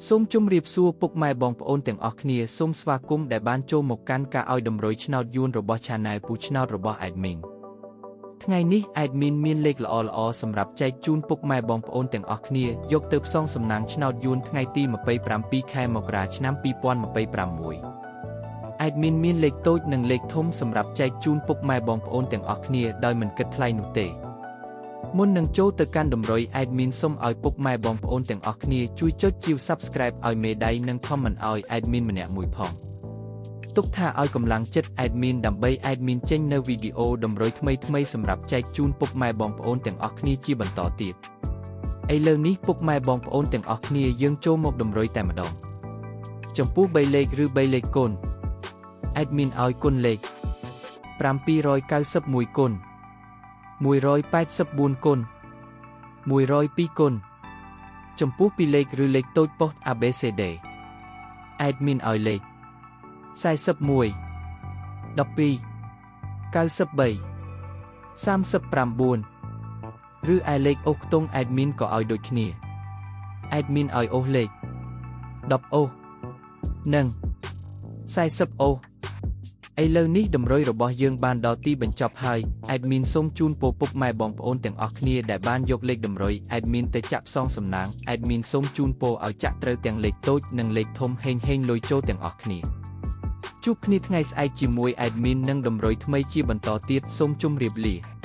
សូមជម្រាបសួរពុកម៉ែបងប្អូនទាំងអស់គ្នាសូមស្វាគមន៍ដែលបានចូលមកកាន់ការឲ្យតម្រុយឆ្នោតយួនរបស់ Channel ពូឆ្នោតរបស់ Admin ថ្ងៃនេះ Admin មានលេខល្អៗសម្រាប់ចែកជូនពុកម៉ែបងប្អូនទាំងអស់គ្នាយកទៅផ្សងសំណាងឆ្នោតយួនថ្ងៃទី27ខែមករាឆ្នាំ2026 Admin មានលេខតូចនិងលេខធំសម្រាប់ចែកជូនពុកម៉ែបងប្អូនទាំងអស់គ្នាដោយមិនគិតថ្លៃនោះទេ មុននឹងចូលទៅកាន់តម្រុយ admin សូមឲ្យពុកម៉ែបងប្អូនទាំងអស់គ្នាជួយចុចជាវ Subscribe ឲ្យមេដៃនិង comment ឲ្យ admin ម្នាក់មួយផងទុកថាឲ្យកម្លាំងចិត្ត admin ដើម្បី admin ចេញនៅវីដេអូតម្រុយថ្មីៗសម្រាប់ចែកជូនពុកម៉ែបងប្អូនទាំងអស់គ្នាជាបន្តទៀតឥឡូវនេះពុកម៉ែបងប្អូនទាំងអស់គ្នាយើងចូលមកតម្រុយតែម្ដងចំពោះ3លេខឬ3លេខគុណ admin ឲ្យគុណលេខ791គុណ184គុណ102គុណចំពោះពីរលេខឬលេខតូចប៉ុស្តិ៍ ABCD admin ឲ្យលេខ41 12 93 39ឬឯលេខអូសខ្ទង់ admin ក៏ឲ្យដូចគ្នា admin ឲ្យអូសលេខ10អូសនិង40អូសឥឡូវនេះតម្រុយរបស់យើងបានដល់ទីបញ្ចប់ហើយ admin សូមជូនពរពុកម៉ែបងប្អូនទាំងអស់គ្នាដែលបានយកលេខតម្រុយ admin ទៅចាក់ផ្សងសំណាង admin សូមជូនពរឲ្យចាក់ត្រូវទាំងលេខតូចនិងលេខធំហេងហេងលុយចូលទាំងអស់គ្នាជួបគ្នាថ្ងៃស្អែកជាមួយ admin និងតម្រុយថ្មីជាបន្តទៀតសូមជម្រាបលា។